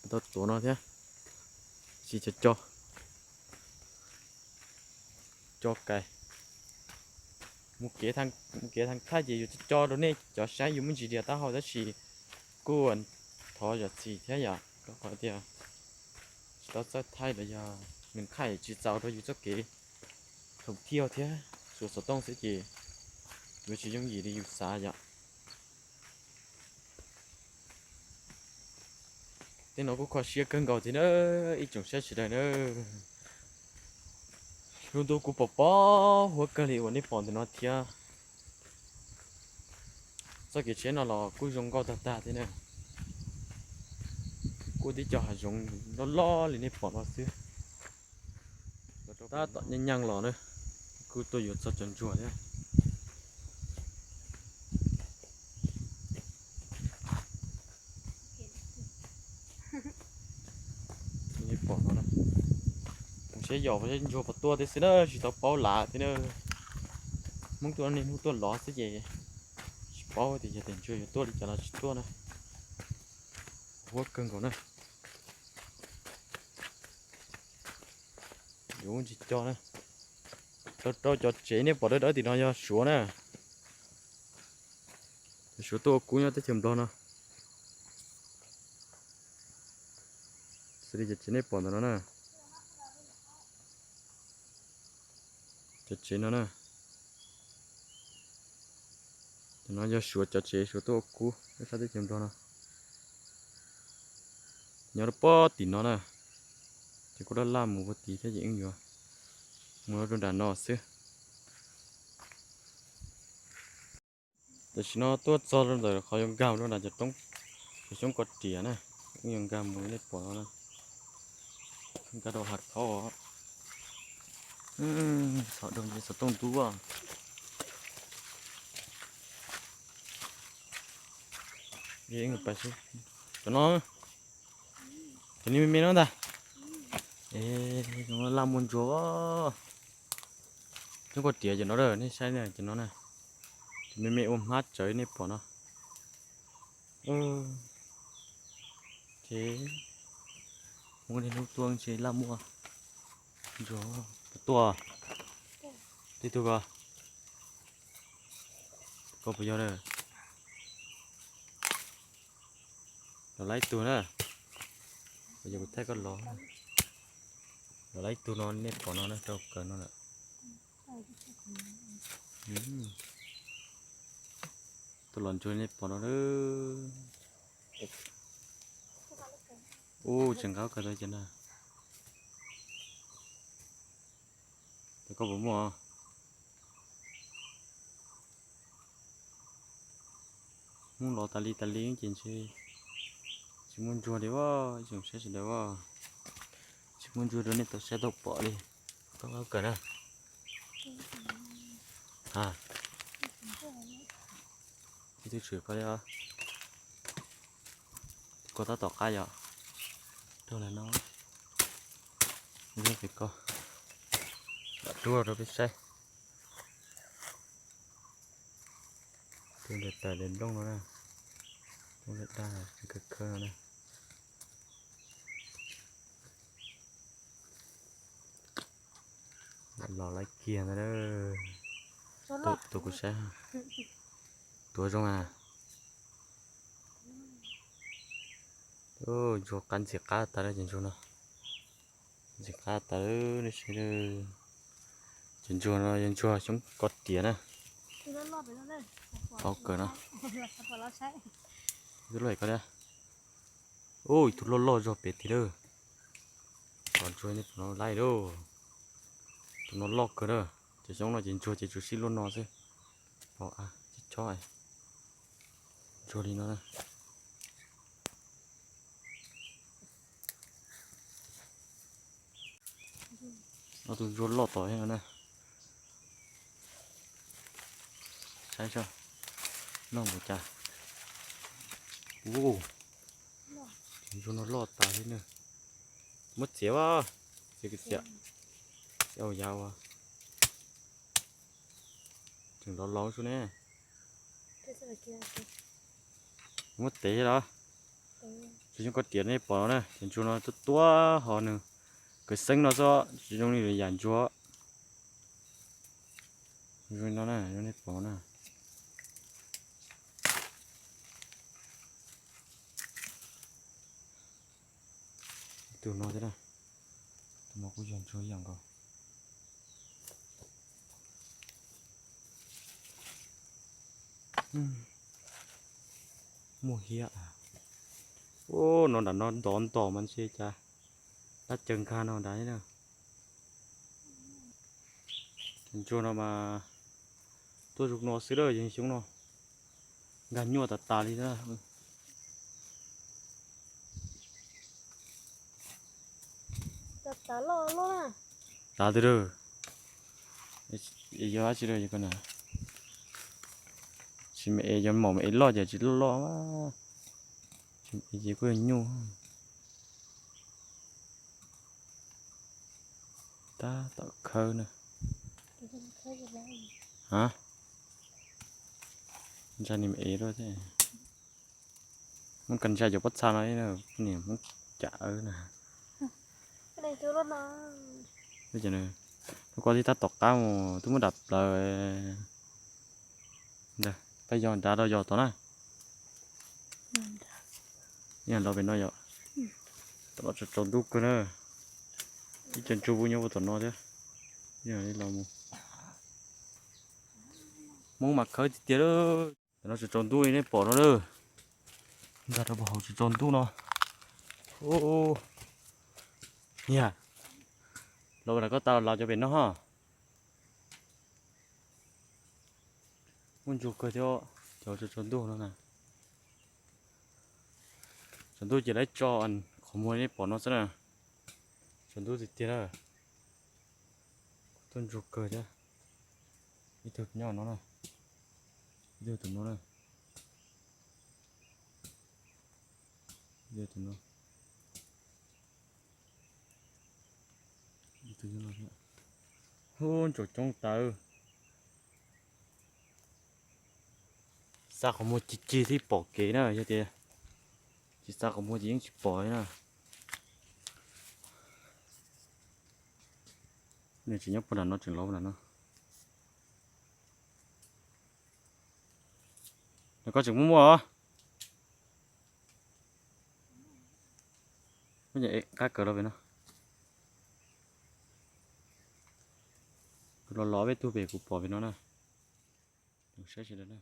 Tau tuav no thiab, tsis co co, co kais. Mus kev, mus kev thaij ces yus co co rau nej cov saib yus muaj ntsis dias taub hau tab sis kuj thov zam txim thiab yom, rau qhov tias tsis tau txawj thaij los yog nws thaij tsis txaus rau yus txoj kev khoom thiaj thiab, xuas xov tooj xwb ces yuav tsis yooj yim li yus xav yom. Tej no kuj kho siab kawg nkaus thiab na, ib tsoom saib sawv daws na. Lub ntuj kuj pom pom huab kawg li uas nej pom ntawm no thiab. Txoj kev tsheb no los kuj zoo nkauj tag tag thiab na. Kuj tib co hav zoov loj loj li nej pom no xwb. Tab tom nyeej nyeej los na, kuj tuaj yuav txog cov ntsuag thiab. Nej pom no, mus saib yos saib ntsuag puas tuaj thiab xwb na, tsis tau paub lav thiab na. Hmoob tuaj niaj hnub tuaj lov xwb ces tsis paub tias yog tias ntsuag yuav tuaj li cas los tsis tuaj na. Huab kawg nkaus na. Yuav ntsis co na. Rau rau cov tsev nej pom dawb dawb tim no yog Suav na. Cov Suav tuaj ua kub nyob teb chaws Nplog no. Xws li cov tsev nej pom ntawm no na. Cov tsev no na. Cov no yog Suav cov tsev, Suav tuaj ua kub nyob sab teb chaws Nplog no. Nyob rau pob tim no na. Ces kuj laj laj mus puag tid thiab ces yeej yuav mus rau nram no xwb. Tam sim no tuaj txog rau ntawm qhov yuav nkag rau nram cov roob, cov xyoob kos riam na, yeej yuav nkag mus nej pom no na. Nkag rau hav khaub os. Txhom rau nce xov tooj ntub. Cov no, cov me me no ntag. Laj muaj ntsuag. Xyoob kos riam cov no, nej saib cov no na. Cov me me ua hmab tsawv nej pom no. Ces muaj niaj hnub tuaj ntshe laj muaj ntsuag tuaj. Tib tug ko, ko puas yog na? Los laib ib tug na. Yog kuv thaij koj los. Los laib ib tug no nej pom no na, rau kawg no lawm. Tuaj los ntsuag nej pom no. Ub, tseem nqa kawg tau cov na. Cov koj puas muaj? Hmoob los tas li tas li ces ntshe tsis muaj ntsuag li as, ib tsoom saib sawv daws as. Tsis muaj ntsuag rau nej tau saib tau pom li. Koj nqa kawg na. Ib tug tshwm koj li os. Koj tab tom qab yom. Rau lawm no. Ib pem ko. Lam rub rau peb saib. Tus ntawm tawm daim nplooj no na. Nplooj daj daj khawv khawv no na. Los laiv kiag ntag. Tus kuv saib tuav zoo na. Ntsuag qab ntxim qab tas lawm cov ntsuag no. Ntxim qab tas lawm nej saib. Cov ntsuag no yog ntsuag xyoob kos riam na. Paub kawg no. Tus loj ko, ub, tus loj loj zog pem tid lawm. Cov ntsuag nej pom no laij lauj. Tus no loj kawg na. Cov xyoob no ces ntsuag ces tsuas sib luaj no xwb. Pom a, chob chob. Ntsuag li no na. Ob tug ntsuag loj tom thiab no na. Saib saib noj npaum cas. Ub, tus ntsuag no loj tas li na. Muab txiav, txiav, txiav, txiav yav uas tseem lov lov su ne. Muab tev los, tsis zoo koj tiam nej pom no na, cov ntsuag no tuab tuab ho nws, kawg xeeb no xwb, tsis zoo li yam ntsuag. Zoo no na, zoo nej pom na. Tus no thiab na, tus no kuj yog ntsuag ib yam nkaus. Muaj hiab. Ub, no nram no ntov ntos mas ntshe cas dab caws nkag no nrad na. Cov ntsuag no mas tuaj zoo no xwb lawm, yeej xyoob no nkag nyuaj tas tas li na. Tas twg lawm? Yog dab tsi lawm, tsis me es, yog maum me es loj ces tsis loj loj, tsis me es ces kuj yog nyuaj. Tab tom khawb na. A, ntsa ni me es loj thiab. Muab kas ntsa cov pob txha no, niam muab cam na. Lub ko tib tab tom qab mus twb muab dam plaws. Ntag, peb yog nrad rau yog tod na. Yog los pem no yom. Tom no tsaus tsaus ntuj kawg na. Ib co ntsuag nyob puag tom no thiab. Los mus, Hmoob mas khawb tiag tiag lawm. Tam no tsaus tsaus ntuj li nej pom no lawm. Nkag rau puag hauv tsaus tsaus ntuj no. Niag, los nram koj tas los cov pem no ho. Muaj ntsuag kawg thiab, cov tsaus tsaus ntuj no na. Tsaus ntuj ces lawv tso qhov muag nej pom no xwb na. Tsaus ntuj tiag tiag na. Tuaj ntsuag kawg thiab. Ib tug nyob no na. Ib tug tus no na. Ib tug tus no. Ib tug nyob no thiab. Hu, ntsaum coob tawv. Xa qhov muag cig cig thiaj pom kev na, yog tias tsis xa qhov muag ces yeej tsis pom li na. Nws tseem nyob puag nram no, tseem lov nram no. Nws koj tseem muaj muaj os. Muab nyuam qab kaws los pem no. Kuv los los peb tug pem kuv pom pem no na. Saib sawv daws na.